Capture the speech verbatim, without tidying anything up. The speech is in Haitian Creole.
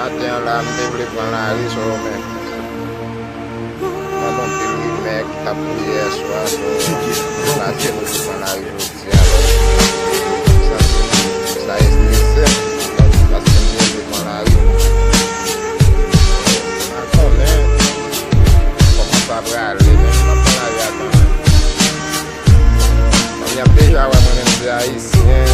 Maten an la, m te vle pran lari sou yo, men mwen gen anpil rimè ki t ap kouri yèswa, so m plase pou m pran lari jodi a. Sa, sa estrese m, paske m te vle pran lari. M pa konnen kòman sa prale, men m ap pran lari a kanmenm. Fanmi ap deja wè mwen menm se ayisyen,